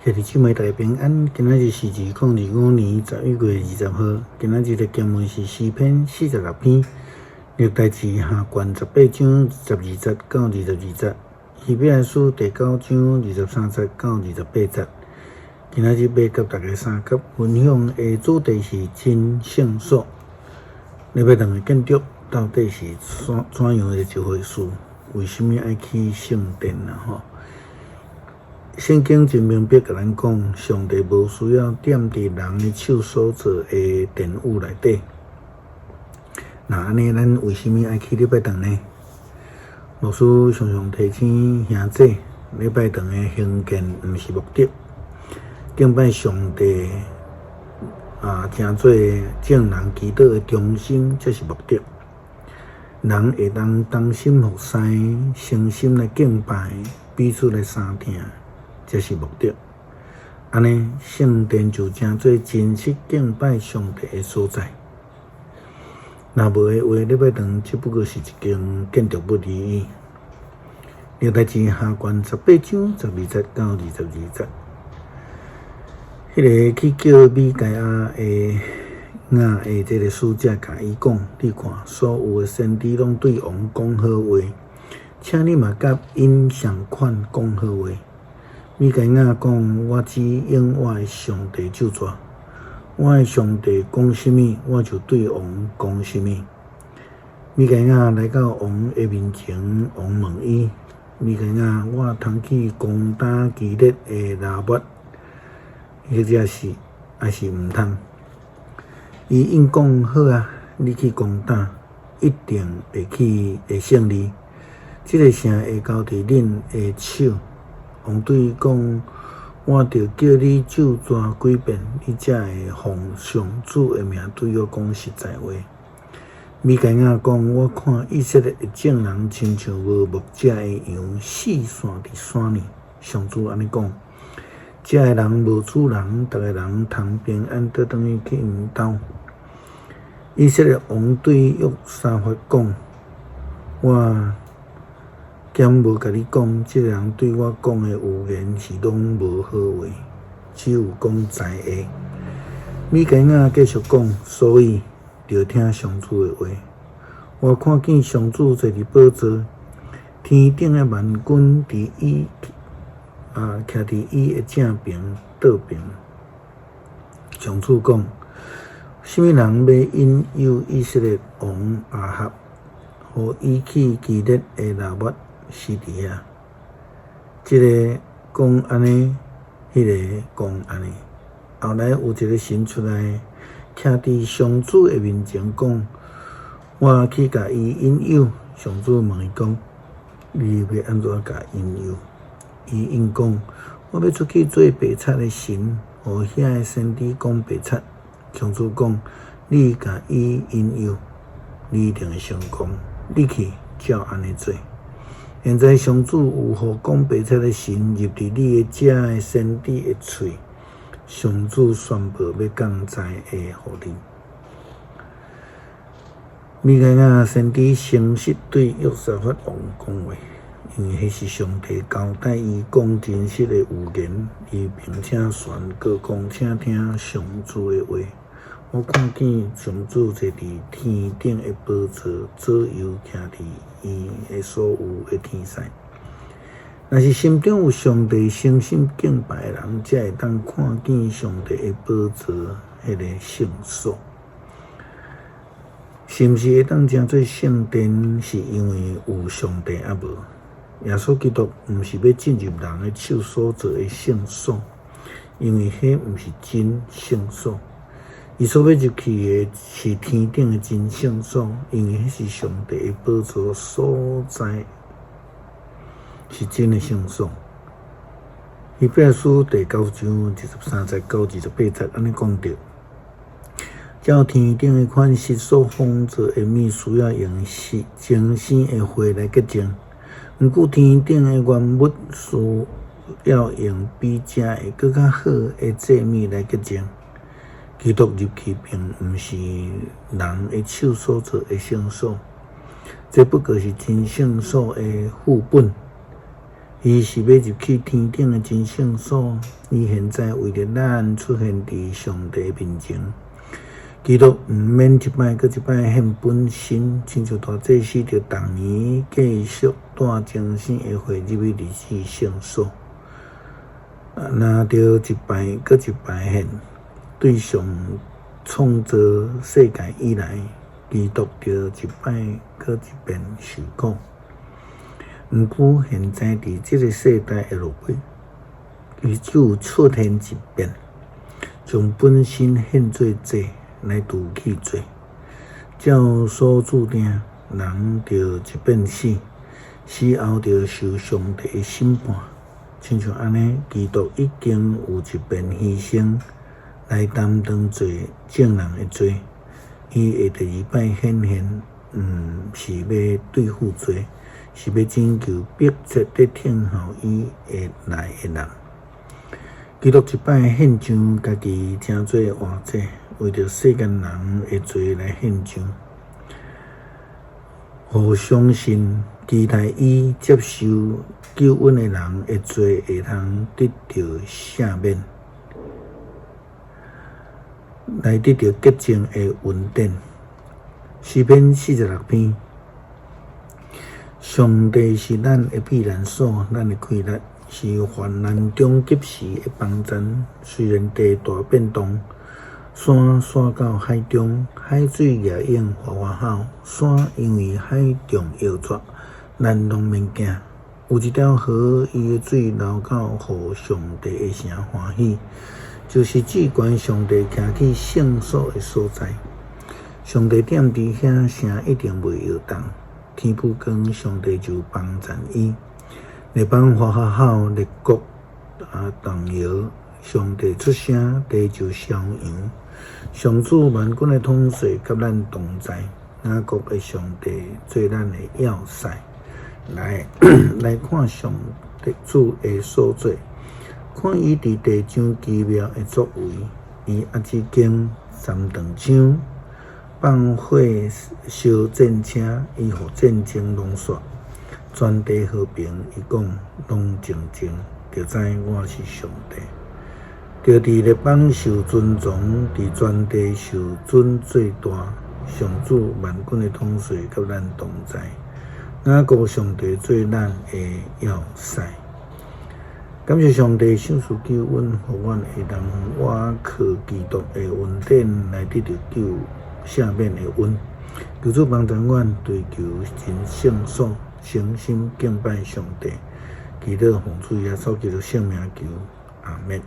兄弟姊妹大家平安，今仔日是2025年11月20號。今仔日的經文是詩篇46篇，歷代志下卷18章12節到22節，希伯來書第九章23節到28節。今仔日欲佮大家相佮分享的主題是真聖所。禮拜堂的建築到底是怎怎樣的一回事？為啥物愛起聖殿啊？吼？聖經真明白共咱講，上帝無需要踮佇人的手所做的殿宇內底。若按呢，咱為啥物愛去禮拜堂呢？牧師常常提醒兄姊，禮拜堂的興建毋是目的，敬拜上帝啊，成做眾人祈禱的中心，才是目的。人會當同心服侍，誠心來敬拜，彼此來相疼。這是目的。按呢，聖殿就成做真實敬拜上帝的所在。若無的話，禮拜堂只不過是一間建築物而已。歷代志下卷18章12節到22節，彼个去叫米該亞的雅的這个使者共伊講：你看，所有的先知攏對王講好話，請你嘛佮𪜶仝款講好話。米該亞講：我只應我的上帝咒詛，我的上帝講啥物，我就對王講啥物。米該亞來到王的面前，王問伊：米該亞，我通去攻打基列的拉末，抑或者是抑是毋通？伊應講：好啊，你去攻打，一定會去會勝利。這个城會交佇恁的手。王對伊講：我著叫你咒詛幾遍，你才會奉上主的名對我講實在話。米該亞講：我看以色列的眾人親像無牧者的羊，四散佇山裡。上主按呢講：遮的人無主人，逐个人通平安倒轉去去𪜶兜。以色列王對約沙法講：我敢無共你講，這个人對我講的預言是攏無好話，只有講災話。米該亞繼續講，所以著聽上主的話。我看見上主坐佇寶座，天頂的萬軍佇伊啊，徛佇伊的正爿倒爿。上主講：啥物人欲引誘以色列王亞哈，予伊去基列的拉末死佇遐？這个講按呢，彼个講按呢。後來有一个神出來，徛佇上主的面前講：我去共伊引誘。上主問伊講：你欲按怎共引誘？伊應講：我欲出去做白賊的神，予遐的先知講白賊。上主講：你共伊引誘，你一定會成功。你去照按呢做。現在上主有予講白賊的神入佇你的遮的先知的喙，上主宣布欲降災禍予恁。米該亞先知誠實對約沙法王講話，因為彼是上帝交代伊講真實的預言，伊並且宣告講：請聽上主的話。我看見上主坐佇天頂的寶座，左右徛佇伊的所有的天使。若是心中有上帝誠心敬拜的人，才會當看見上帝的寶座，彼个聖所。是毋是會當成做聖殿？是因為有上帝抑無？耶穌基督毋是欲進入人的手所做的聖所，因為彼毋是真聖所。伊所欲入去的是天頂的真聖所，因為彼是上帝的寶座所在，是真的聖所。希伯來書第九章23節到28節按呢講著：照天頂的款式所仿造的物，需要用是精生的血來潔淨；毋過天頂的原物需要用比這會閣較好的祭物來潔淨。基督入去並毋是人的手所做的聖所，這不過是真聖所的副本。伊是欲入去天頂的真聖所，伊現在為著咱出現佇上帝面前。基督毋免一擺閣一擺獻本身，親像大祭司著逐年繼續帶精牲的血入去至聖所。若著一擺閣一擺獻，對上創造世界以來，基督著一擺閣一遍受苦。毋過現在佇這个世代的落尾，伊只有出現一遍，將本身獻做祭來除去罪。照所註定，人著一遍死，死後著受上帝的審判。親像按呢，基督已經有一遍犧牲來擔當罪眾人的罪，伊的第二擺顯現，毋是欲對付罪，是欲拯救迫切佇等候伊會來的人。基督一擺獻上家己成做活祭，為著世間人的罪來獻上，予相信期待伊接受救恩的人的罪會通得著赦免，來得著潔淨的恩典。詩篇46篇，上帝是咱的避難所，咱的氣力，是患難中及時的幫贊。雖然地大變動，山徙到海中，海水逆湧嘩嘩吼，山因為海浪搖逝，咱攏免驚。有一條河，伊的水流到，予上帝的城歡喜，就是至懸上帝徛起聖所的所在。上帝踮佇遐，城一定袂搖動。天母光，上帝就幫贊伊。列邦嘩嘩吼，列國動搖，上帝出聲，地就消揚。上主萬軍的統帥佮咱同在，雅各的上帝做咱的要塞。來來看上帝主的所作，看伊佇地上奇妙的作為。伊壓子弓斬斷槍，放火燒戰車，伊予戰爭攏煞，全地和平。伊講攏靜靜，就知我是上帝。著佇列邦受尊崇，佇全地受尊最大。上主萬軍的統帥佮咱同在，雅各上帝做咱的要塞。感謝上帝賞賜救恩，予阮會當倚靠基督的恩典來得著救赦免的恩。求主幫助阮追求真聖所，誠心敬拜上帝。祈禱奉主耶穌基督聖名求，阿們。